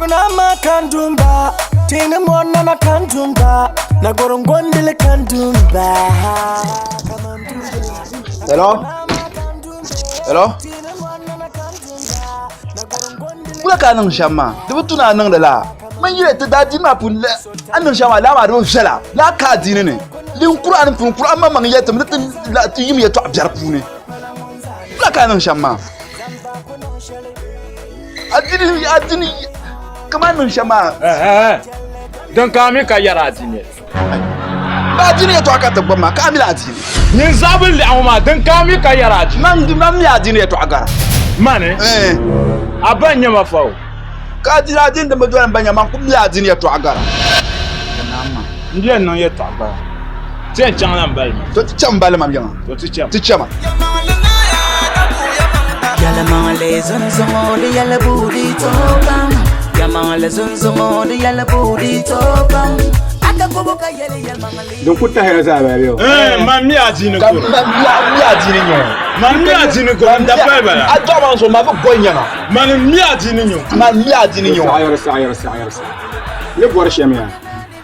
Kunama kandumba, tini mwana kandumba, na gorongondile kandumba. Hello? Hello? Wula ka a niŋ shɛm maa? Di bi tu ni a niŋdi laa. Man yili ti daa diini maa puuni a ni niŋ shɛm maa laa maa di bi viɛla. Laa ka a diini ni. Din kuri a ni pun kuri a maŋmaŋ yɛli ti mi ni ti yim yɛtɔɣa biɛri puuni. Wula ka a niŋ shɛm maa? A diini a diini kamani niŋ shɛm maa. Din ka a mi ka yɛri a diini. Ba a diini yɛtɔɣa ka ti gbubi maa ka a mi la a diini. Nyin zaɣ bi lɛɣu ŋɔ maa din ka a mi ka yɛri a diini. Man man mi a diini yɛtɔɣa gara. Mani? A ba n-nyɛ ma fa o. Ka a diini a diini din bi doli n ba nya man ku mi a diini yɛtɔɣa gara. N di yɛn niŋ yɛtɔɣa gara. Ti yɛn chaŋla m bali maa. To ti cham bali mam yiŋa. To ti cham. Ti chama. Yɛlimaŋli zunzuŋɔ di yɛli buudi topam. Yɛlimaŋli zunzuŋɔ di yɛli buudi topam. A ka gubu ka yɛli yɛlimaŋli. Din ku tahiya zaa bala bɛ o. Eh, man mi adiini Ka goro. ma mi adiini nyɛ. Man mi adiini goro n da pali bala. A dɔɣi maa zuɣu ma bi goli nyɛma. Man mi adiini nyɛ. Ma mi adiini nyɛ. Saɣayiri saɣayiri saɣayiri saɣayiri. Ni bɔri shɛm yaa.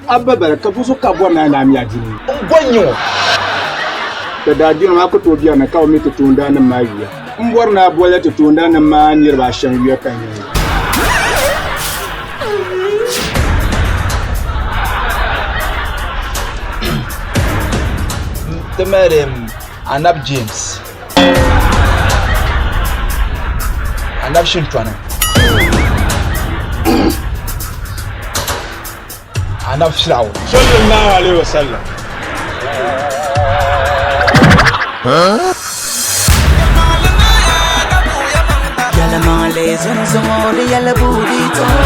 A ba bala ka buzu ka bɔri ni a ni a mi adiini nyɛ. N goli nyɛ o. Ka daa dino maa ku tooi biɛri ni ka bi mi ti toondaannim maa yuya. M bɔri ni a bolila ti toondaannim maa niriba ashɛm yuya ka nya li. Ti mali Anabi James, Anabi Shintɔni, Anabi Firawuna. Sallallahu alaihi wasallam. Yɛlimaŋli zunzuŋɔ di yɛli buudi topam.